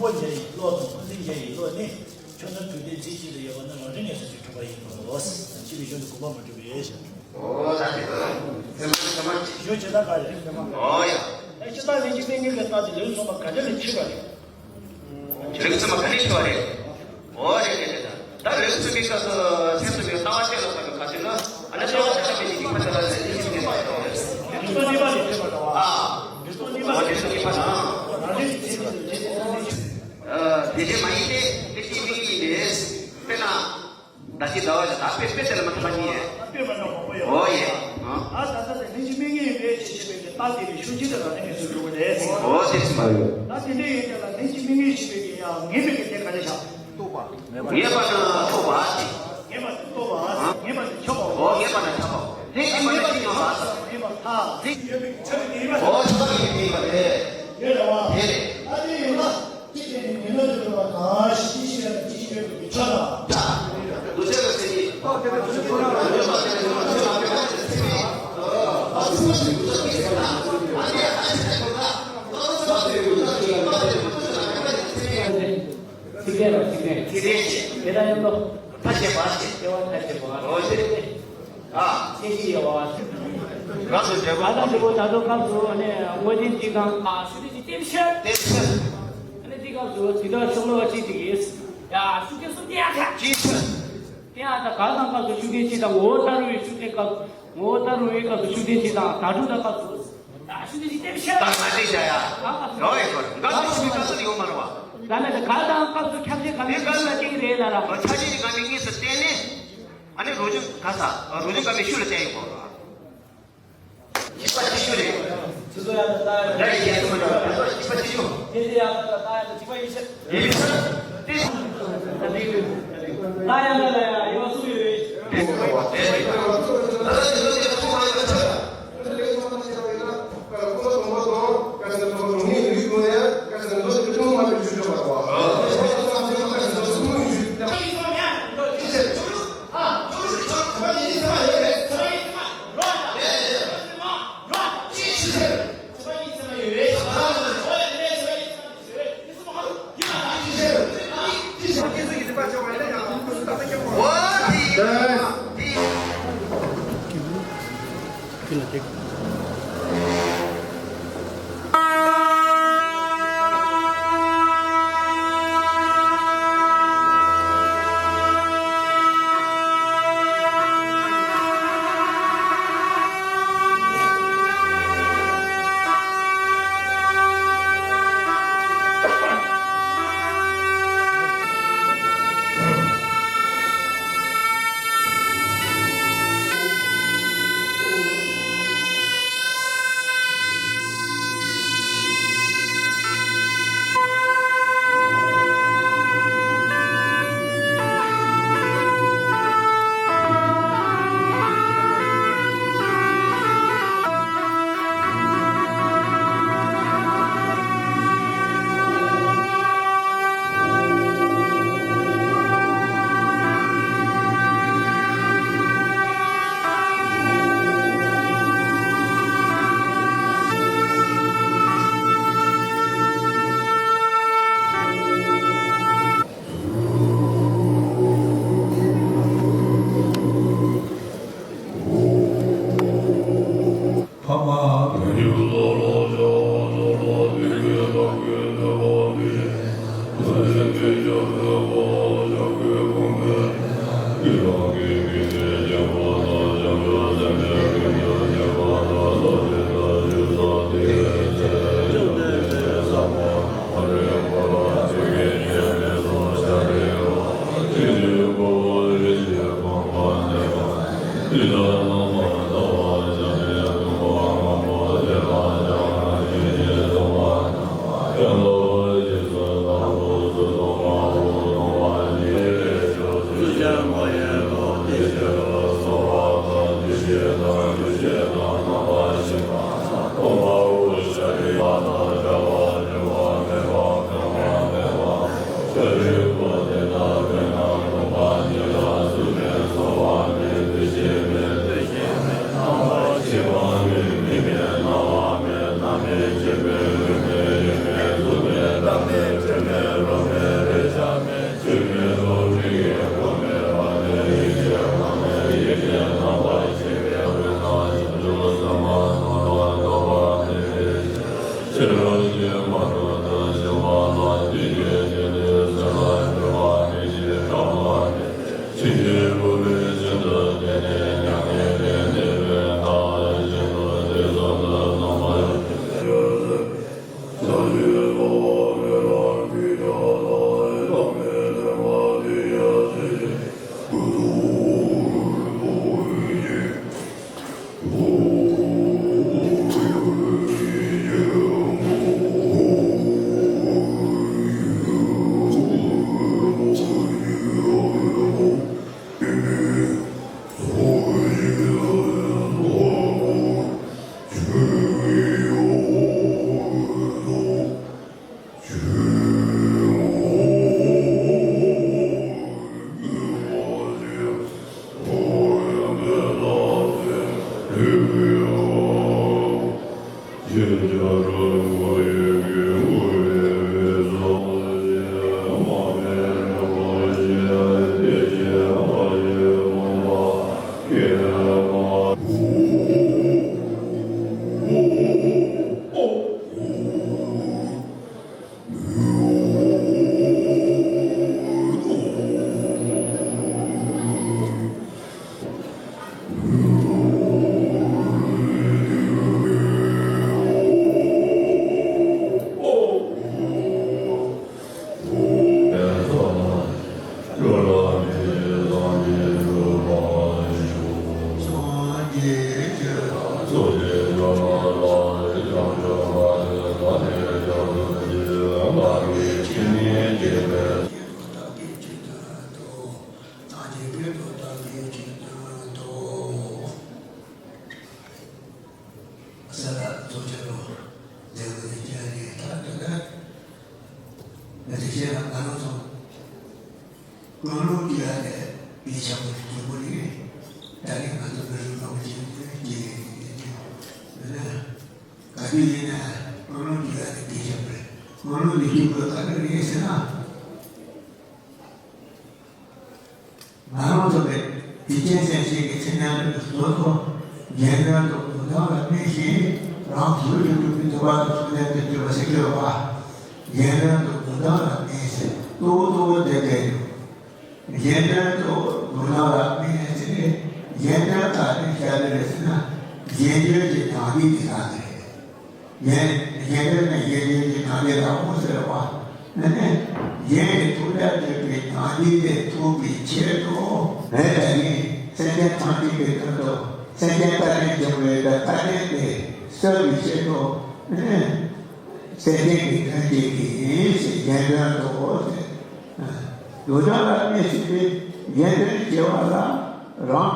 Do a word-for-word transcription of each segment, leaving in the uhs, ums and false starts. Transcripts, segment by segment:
ཁོ་འཇལ་ཡིན་བློ་དང་ཁོ་འཛིན་འཇལ་ཡིན་བློ་ནི། ཁྱོད་ཚོ་དུས་དེ་རྫས་གཅིག་ཏུ་ཡོད་པ་ནི་ང་རང་ངེས་སོ་ཅིག་གྲུབ་པ་ཡིན་ནོ། སྤྱི་པའི་གཞུང་དུ་དགོངས་པ་མ་གྲུབ་པས་ཞེས། ཨོ་ད་དེ་ད་སེམས་མ་སེམས་མ་ཅིག་ཞུ་ཇི་ལྟར་ག་རེད། ཨོ་ཡ། ཨེ་ཅི་ད་ལན་གཅིག་པའི་གཉིས་ཀའི་རྟགས་དེ་ལན་གསུམ་པ་ག་འདྲ་ལས་ཕྱི་བ་རེད། ལན་གསུམ་པ་ག་ནས་ཕྱི་བ་རེད། ཨོ་རེད་རེད་རེད། ད་ལན་གསུམ་པའི་སྐབས་སུ་སེམས་གསུམ་པའི་ལྟ་བ་གཅིག་ལ་ཕན་པའི་ཁ་ཆེ་ན་ཨ་ནི་ལྟ་བ་གཅིག་ལ་ཕན་པའི་གཉིས་ཀྱི་ཕན་ཚུན་ལ་ལན་གཉིས་ཀྱི་ཕན་ཚུན་ལ་ཕན་ཚུན་གཉིས་པ་ལས་ཕྱི་བ་རེད་བ། ཨ། ལན་གསུམ་གཉིས་པ་ལས་ཕྱི་བ་དང་། ཨ་དེ་བཞིན་མ་ཡིན་ཏེ་དེ་སྐྱེ་མི་ཡིན་ཏེ། དཔེར་ན། ད་ཅི་ཟླ་བ་ཞིག་ད་དཔེ་དཔེ་དེ་ལ་མ་ཐོགས་པ་གཉིས་ཡོད། ཨོ་ཡེ། ཨ། ད་ལྟ་དེ་ལན་གཅིག་དམིགས་ངེས་ཡིན་པའི་ཕྱིར་ཞེས་པའི་གི་རྟགས་དེ་ནི་ཤུགས་ཆེན་དུ་རང་ལས་ངེས་སུ་འགྲོ་གི་རེད། ཨོ་དེ་ཅི་མ་ཡོད། ད་དེ་འདྲ་ཡིན་ཀྱང་ལ་ལན་གཅིག་དམིགས་ངེས་ཞེས་པའི་གི་ཡང་ངེས་པའི་གི་དེ་ག་རེ་བཞག་རྟོག་པ། ངེས་པ་ན་རྟོག་པ་སྟེ། ངེས་པ་ན་རྟོག་པ། ངེས་པ་ན་ཁྱབ་པ། ཨོ་ངེས་པ་ན་ཁྱབ་པ། ལན་གཅིག་མ་ཡིན་ཀྱང་ལ། ངེས་པ་ཐ། ལན་ཡོད་པའི་ཆ་ནས་ངེས་པ། ཨོ་ཆ་ནས་ངེས་པ་རེད། ཡོད་རེད་བ། དེ་རེད། ད་དེ་ཡོད་ན། ཚིག་ལྡན་ར་ཚིག་ལྡན། ཚིག་ལྡན་ཆེ། དེ་ལ་ཡང་ལོ། ཐ་ཆད་པ་ཆེ། སྐྱེ་བ་ཐ་ཆད་པ། ཨོ་ཆེ། ཨ། སྐྱེ་ཤི་ཡོད་བ། རང་དུ་འབྲེལ་བ། ཨ་ད་འདི་པོ་ད་དུང་སྐབས་སུ་ནས་དངོས་འཛིན་གཅིག་དང་། ཨ་ཤུ་དེ་ཅི་ལྟེབ་ཤར། ལྟེབ་ཤར། ཨ་ནི་འདི་སྐབས་སུ་འདི་དག་ཤོག་ལོ་བ་གཅིག་ཅིག་ཡིན། ཡ་ཤུགས་ཀྱིས་སུ་ལྟེ་ཡ་ཐ། ཅི་ཤར། ལྟེ་ཡ་ཐ་ག་དང་སྐབས་སུ་ཤུགས་ཀྱིས་གཅིག་དང་ངོ་བོ་ལྟ་རུ་བའི་ཤུགས་ཀྱིས་སྐབས་ངོ་བོ་ལྟ་རུ་བའི་སྐབས་སུ་ཤུགས་ཀྱིས་གཅིག་དང་ད་དྲུག་དང་སྐབས་སུ། ད་ཤུགས་ཀྱིས་གཅིག་ལྟེབ་ཤར། ད་ང་ཅིག་བྱ་ཡ། ཡོ་ཡེ་ཁོ་འགའ་ཤུགས་ཀྱིས་ག་ཚོད་ཡོང་མ་རུང་བ། ད་ནི་ག་དང་སྐབས་སུ་ཁྱབ་བྱེད་ག་ནི་ག་ལ་སྐྱེ་གི་རེད་ལ་ར། ཁྱབ་བྱེད་ཀྱི་ག་ནི་དངོས་སུ་བསྟན་ནས། ཨ་ནི་རོ་བྱུང་ག་ས། རོ་བྱུང་ག་མེད་ཤུགས་ལ་བསྟན་ཡོད་གོ། གཅིག་པ་གཅིག་ཤུགས་རེད། ད་ཡི་གེ་གསུམ་མ་འདྲ་བ་གཅིག་པ་གཅིག་ཤུགས། ཡིན་ཕྱིར། ད་ཡང་ད་ལ་ཡང་ཡོད་སུ་ཡོད། ཡ་ལས་དེ་ཆགས་པ་རེད། དེ་མོ་རེད། ད་རེས་ང་ཚོ་མི་རིགས་ནང་གི་ཅིག་ཡིན་ན་ག་དུས་ཡིན་ན་སྤྲོ་ལོ་རྒྱུ་ཡ་ལས་དེ་ཆགས་པ་རེད། སྤྲོ་ལོ་དེ་ཞུ་དགོས་ག་རེ་རེད་ཟེར་ན། ང་རང་ཚོ་གི་དུས་ཆེན་སེམས་ཅན་གྱི་ཚེ་ཉག་གི་བཟོ་ཐོག་གཞན་དོན་དུ་དོན་དམ་ལ་གནས་ཤིང་། རང་གཟུགས་ཀྱི་སྤྲུལ་པའི་ཐུབ་པ་དང་ཐུབ་བསྟན་དུ་གྱུར་པ་ཟེར་གྱི་ཡོད་པ། གཞན་དོན་དུ་དོན་དམ་ལ་གནས་ཟེར་གཙོ་བོ་གཙོ་བོ་དེ་གལ་ཡོད། གཞན་དོན་དུ་དོན་དམ་ལ་གནས་ཟེར་ཏེ། གཞན་དོན་ག་རེ་བཤད་ཀྱི་རེད་ཟེར་ན། གཞན་དོན་གྱི་དྲང་བདེན་གྱི་ལམ་དེ་རེད། གཞན་གཞན་དོན་ནི་གཞན་དོན་གྱི་དྲང་བདེན་ལ་འོང་ཟེར་བ། ཨ་ནི་གཞན་གྱི་ཐུགས་རྒྱ་ཆེ་བའི་དྲང་བདེན་དེ་ཐོབ་པའི་ཆེད་དུ། ངས་ད་ནི་སེམས་ཅན་ཐམས་ཅད་ཀྱི་དོན་དུ། སེམས་ཅན་བཀའ་དྲིན་ཆེ་བའི་བཀའ་དྲིན་དེ་གསོ་བའི་ཆེད་དུ། ཨ་ནི་སེམས་ཅན་གྱི་དོན་བྱེད་ཀྱི་ཡིན་ཟེར། གཞན་དོན་དུ་ཟེར། དོན་དམ་ལ་གནས་ཟེར་ཏེ། གཞན་དོན་བྱེད་པ་ལ་རང་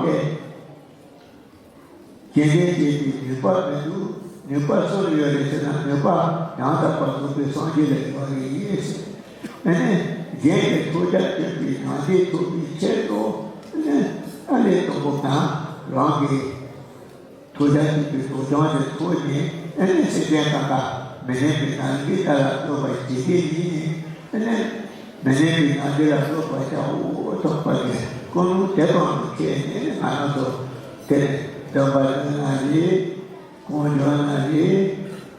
གི་གཞན་དོན་བྱེད་པའི་ནུས་པ་མི་འདུག་ནུས་པ་སུ་ལ་ཡོད་རེད་ཟེར་ན། ནུས་པ་ཡང་དག་པར་རྫོགས་པའི་སངས་རྒྱས་ལ་ཡོད་རེད་ཟེར། ཨ་ནི་གཞན་གྱི་ཐུགས་རྒྱ་ཆེ་བའི་དྲང་བདེན་ཐོབ་པའི་ཆེད་དུ། ཨ་ནི་ཨ་ལས་དང་པོ་ན་རང་གི་ཐུགས་རྒྱ་ཆེ་བའི་དོ་སྣང་དེ་ཐོག་ནས། ཨ་ནི་སེམས་ཅན་གང་ག་མི་ལེན་པའི་ནང་གི་ལྟ་ལ་སློབ་པར་བྱེད་ཀྱི་ཡིན། ཨ་ནི་མི་ལེན་པའི་ནང་གི་ལ་སློབ་པར་བྱའོ་ཐོག་པ་གི་ཀུན་སློང་དེ་དང་ཁྱེད་ནི་ང་རང་ཚོ་དེ་འདོན་པ་ཡིན་ན་རེད། གང་བྱུང་ན་རེད།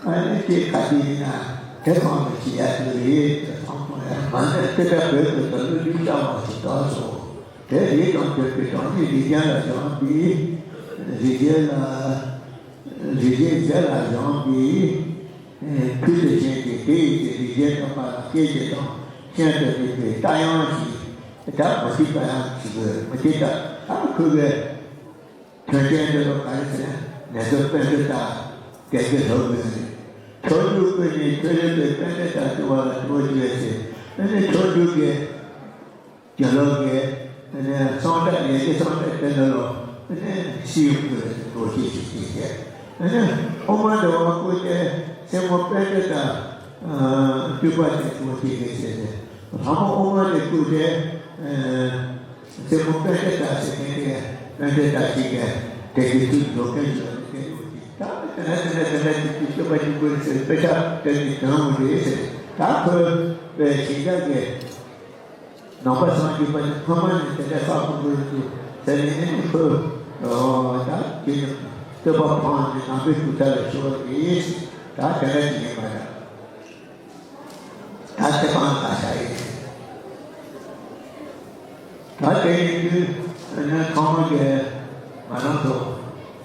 ཨ་ནི་དེ་ག་དུས་ཡིན་ན་དེ་གང་དུ་བྱེད་ཡ་དེ་རེད། དེ་ཚང་མ་ཡང་མ་ནས་དེ་ལྟར་བོད་དུ་དུ་ལུགས་རྒྱུན་བསྐྱངས་པ་ཞིག་གདའ་སོང་། དེ་རེད་དང་དེ་དེ་དང་ནི་རིགས་ལྡན་ལ་སྦྱངས་པའི། རིགས་ལྡན་ལ། རིགས་ལྡན་རྗེ་ལ་སྦྱངས་པའི་ཕུལ་དུ་ཕྱིན་ཏེ། དེ་ཡི་གེ་རིགས་ལྡན་དམ་པ་ལ་སྐད་ཅིག་དང་ཤིན་ཏུ་རིག་པའི་རྟ་དབྱངས་ཤིག་ད་མ་ཤེས་པ་ཡང་ཞིག་དགོས། མ་ཤེས་ད་ཨ་ཁུ་བའི་དོན་རྐྱེན་འདི་ལ་ག་རེ་ཟེར་ན། ནེ་ཙོ་པཎྜི་ཏ་དེ་གི་ལྷོ་དགོས་རེད། ཁྱོད་ཀྱི་ཀུན་ནས་ཁྱོད་རེ་པའི་པཎྜི་ཏ་ཞུ་བ་ལ་ཞུ་བ་ཞུ་བའི་ཚེ། ཨ་ནི་ཁྱོད་ཀྱི་གི་དགེ་སློང་གི་ཨ་ནི་གསང་གྲགས་ཡན་ཆད་གསང་གྲགས་དེ་འདྲ་ལོ། ཨ་ནི་ཤེས་ཡོང་གི་འགྲོ་ཤེས་ཤིག་ཅེས་བཤད། ཨ་ནི་དབུ་མ་འདྲ་བ་བཀོད་དེ་སེམས་མོ་པཎྜི་ཏ་སྤྲུལ་པ་ཅིག་འགྲོ་ཤེས་ཀྱི་བཤད་དེ། ལྷ་མོ་དབུ་མ་དེ་བཀོད་དེ་སེམས་མོ་པཎྜི་ཏ་ཟེར་མཁན་དེ་པཎྜི་ཏ་ཅིག་གི་དེ་གི་ཚུལ་འགྲོ་མཁན་ཞིག་ལ་དེ་འགྲོ་ཤེས། ད་དེ་འདྲ་དེ་འདྲ་དེ་འདྲ་ཅིག་གི་སྤྱོད་པ་ཅིག་དགོས་ཟེར། དཔེ་ཆ་དེ་ནི་དོན་མོ་རེད་ཟེར། ད་ཁོས་པའི་ཞིང་ཁམས་ཀྱི་ནང་པ་སངས་རྒྱས་པ་ནི་སྔོན་མ་ནས་དེ་འདྲ་བསགས་ཐུབ་ཀྱི་རེད་འདུག་ཟེར་ནས། ཨ་ནི་ཁོས་ད་དེ་ནི་བསྟོད་པ་འཕངས་ནས་ནང་པའི་གྲུབ་མཐའ་ལ་ཞུགས་པ་རེད། ད་དེ་འདྲ་ཅིག་ཡིན་པ་འདྲ། ད་དེ་སྤང་ལ་བཞག་ཡིན། ད་དེ་ཡིན་དུས་ནི་ཚང་མ་གིས་ང་རང་ཚོ་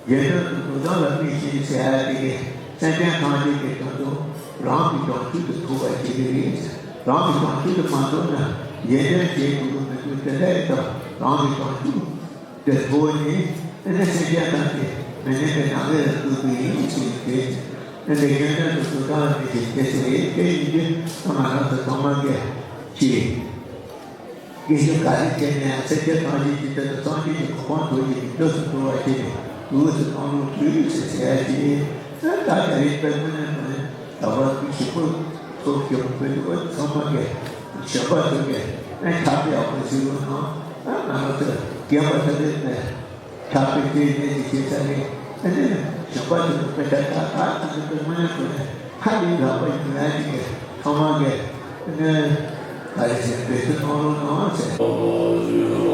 གཞན་དོན་དུ་དོན་དམ་ལ་གནས་ཤིང་ཟེར་ཡ་དེ་གིས་སེམས་ཅན་ཐམས་ཅད་ཀྱི་དོན་དུ་རང་གི་བྱང་ཆུབ་ཏུ་ཐུག་པར་བྱེད་ཀྱི་རེད། རང་གི་བྱང་ཆུབ་ཏུ་མ་ཐུག་ན་གཞན་དོན་བྱེད་དགོས་ཀྱི་མི་འདུག་དེ་འདྲ་ཡིན་ཙང་རང་གི་བྱང་ཆུབ་དེ་ཐོག་ནས། ཨ་ནི་སེམས་ཅན་ཐམས་ཅད་མི་ལེན་པའི་ནང་ལས་ལ་འདུག་པའི་ཡིན་ཞེས་ཏེ། ཨ་ནི་གཞན་དོན་དུ་དོན་དམ་ལ་གནས་ཤིང་ཟེར་ཏེ། དེ་ཡིན་དུས་ང་རང་ཚོ་ཚང་མ་གིས་ཀྱིས་དགེ་སྦྱོར་ག་རེ་བྱས་ནས་སེམས་ཅན་ཐམས་ཅད་ཀྱི་དོན་དུ་སངས་རྒྱས་ཀྱི་གོ་འཕང་ཐོབ་ཀྱི་འདོད་སུ་འགྲོ་བ་བྱས་ནས་དངོས་སུ་བཏང་ལུགས་དུས་ཟེར་བྱས་ཏེ། ད་ད་རེས་པའི་དངོས་གནས་དངོས་གནས་ལག་པ་ཞིག་པོ་ཚོགས་ཀྱི་བོད་དུ་ཚང་མ་གིས་གཞོན་པ་ཚོ་གིས་ཨ་ཕྱག་དཔེ་ཡག་པོ་ཞིག་ལོ་ནང་ང་རང་ཚོ་རྒན་པ་ཚོ་ལས་ནས། ཕྱག་དཔེ་དེ་ནས་ཀྱི་ཤེས་བྱ་རེད། ཨ་ནི་གཞོན་པ་ཚོ་ལ་དཔེ་ཆ་ད་ད་ད་ནི་དཔེ་མ་ཡོང་དགོས་ནས་ཧ་ལས་ལག་པ་ཡོང་ཡ་ཅིག་གི་ཚང་མ་གི་ཨ་ནི་ག་རེ་ཟེར་འབད་བརྩོན་གནང་རོགས་གནང་ཟེར།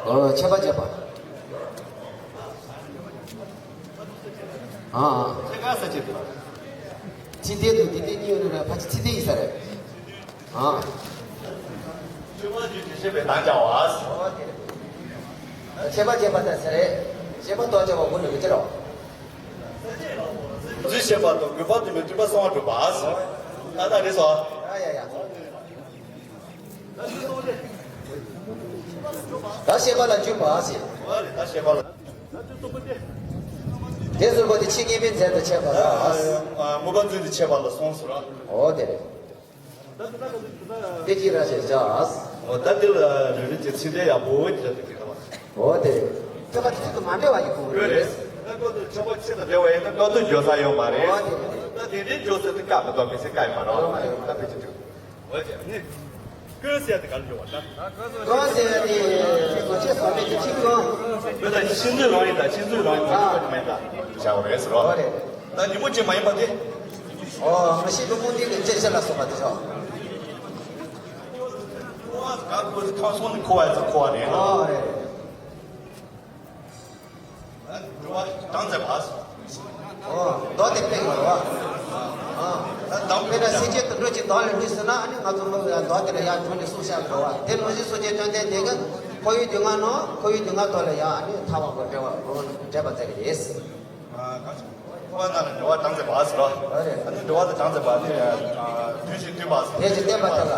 ཨོ། ཆད་པ་བཅད་པ། ཨ་ཨ། ཁྱེད་ག་ས་ཆེ། ཚིག་དེ་དུ་དེ་དེ་གཉིས་ཡོད་ན་ར་ཕ་ཆི་ཚིག་དེ་ཡིན་ས་རེད། ཨ། ཆོས་མ་བརྒྱུད་དེ་བཤད་པའི་བདག་ཀྱང་བ། ཆད་པ་བཅད་པ་དང་ས་རེད། བཤད་པ་རྟོགས་བྱ་བ་དགུ་ནི་མི་བྱེད་རོགས། རྫུས་བཤད་པ་དང་དགོས་པ་དུ་མའི་སྤྲོས་པ་གསང་བ་གྲུབ་པ། ཨ་ད་རེད་སོ། ཡ་ཡ་ཡ། ད་བཤད་པ་ལ་འཇུག་པ་ཟེར། ད་བཤད་པ་ལ། དེ་ཟུར་པ་དེ་ཕྱི་ཉེས་པའི་རྫས་དང་ཕྱད་པ་ལ། ཨ། ཨ། དངོས་པོ་རྫུས་ཏེ་ཕྱད་པ་ལ་སོང་ཟེར་རོ། འོ་དེ་རེད། དེ་གཅིག་ར་ཞེས་བྱ། འོ་ད་དེ་ལ་རེ་རེ་གྱི་ཚིག་དེ་ཡག་པོ་ཅིག་རེད་དེ་ག་བ། འོ་དེ་རེད། ཐོས་པ་དེ་ཚིག་དང་མ་འབྲེལ་བ་ཡིན་དགོས་རེད། ད་ཀོ་དེ་ཆོག་པ་ཆེ་དང་འབྲེལ་བ་ཡིན་ན་ཀོ་དེ་འཇོག་ས་ཡོད་མ་རེད། འོ་དེ་རེད། ད་དེ་འདྲའི་འཇོག་ས་དེ་བཀག་མི་ཐུབ་མི་ཚེ་བཀག་ཡོད་མ་རེད། ད་ཕལ་ཆེར་འགྲིག་འོ་ཅེ་ནི། ཀོན་ཟེར་ཡ་དེ་ག་ལ་འཇོག་པ་ད། ཀོན་ཟེར་ཡ་དེ་གོ་ཆེ་བཟོ་མེད་ཀྱི་ཚིག་ཀོན། བོད་ད་ཤིང་འཛུལ་རང་ཡིན་ད་ཤིང་འཛུལ་རང་ཡིན་ད་ཨ། ཀོན་མེད་ད། བྱ་བ་རེད་ཟེར་རོ། འོ་རེད། ད་ཉིན་མོ་གཅིག་མ་ཡིན་པ་དེ། ཨོ། མ་ཤི་ཀུན་རྨོངས་དེ་གི་ཅེ་ཅེ་ལ་སོགས་པ་དེ་ཤོག་ཀོ་བ་ག་ཀོ་ཁང་སོང་ནི་ཁོ་བ་ཡ་ཚ་ཁོ་བ་རེད། འོ་རེད། འགྲོ་བ་དང་མཛད་པ། ཨོ། མདོ་དེ་དཔེ་ཡིན་རོ། ཨ། དང་དཔེར་ན་སེམས་ཅན་དུད་འགྲོ་ཅིག་མདོ་ལས་ལུས་ཟིན་ན་ཨ་ནི་ང་ཚོ་ལོ་ཡ་མདོ་དེ་ལ་ཡ་འགྲོ་ནས་གསུངས་བཞག་གི་རོ། དེ་ལོ་རྒྱུས་སོ་སྐྱེ་དོན་ལྡན་དེ་གི་ཁོར་ཡུག་སྡུག་བསྔལ་ནོ་ཁོར་ཡུག་སྡུག་བསྔལ་ཐོག་ལ་ཡ་ཨ་ནི་ཐར་བ་གོ་འབྲེལ་བ་གོ་འབྲེལ་བ་མཛད་གི་རེད། ཨ། གང་ཞིག་ཁོ་བ་ན་ལ་འགྲོ་བ་དང་མཛད་པ་ཟེར་རོ། ཨ་རེད། ཨ་ནི་འགྲོ་བ་དང་དང་མཛད་པ་ཨ་ནི་དུས་བཞི་སྟོན་པ་ཟེར། དེ་བཞི་སྟོན་པ་དེ་ལ།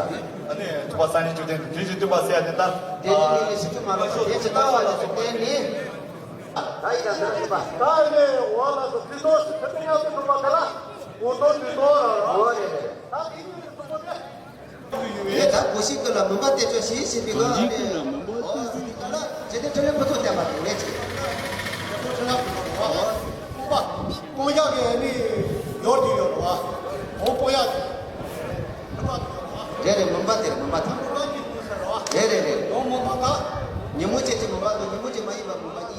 ཨ་ནི་ཐུབ་པ་སངས་རྒྱས་བཅོམ་ལྡན་འདས་དུས་བཞི་སྟོན་པ་ཟེར་ཡ་དེ་ལྟར། དེ་ནི་ནི་ཞིག་ཏུ་མ་ལོག་དེ་ཇི་ལྟ་བ་ལ་སོགས་བསྟན་ནས། ད་ཡི་དང་ཟེར་ཞིག་པ། ད་ཡི་ནི་འོ་ལ་སོགས་དུས་སྟོན་ཞིག་ཐུབ་པའི་ཡང་དུ་ཐུབ་པ་དེ་ལ་འོ་ཐོག་དུས་སྟོན་ར་ར། འོ་རེད་རེད། ད་དེ་ཉིད་ནི་སོགས་པ་སྟེ། ཡོད་ད་གོ་ཤིག་ཏུ་ལ་མུན་པ་སྟེར་ཆོག་ཞེས་ཞེས་པའི་གོ་ཤིག་ཏུ་ལ་འཇིག་རྟེན་འཕྲིན་ལས་ཕུན་ཚོགས་བསྟན་པ་དང་ལས་ཀྱི། སྤོང་བྱ་གི་ནི་ཡོར་གྱི་ཡོར་བ། འོ་སྤོང་བྱ་གི། རེད་རེད། མུན་པ་དེ་རེད། མུན་པ་དང་། རེད་རེད་རེད། འོ་མུན་པ་ག་ཉིན་མོ་ཅན་གྱི་མུན་པ་དང་ཉིན་མོ་ཅན་མ་ཡིན་པ་མུན་པ།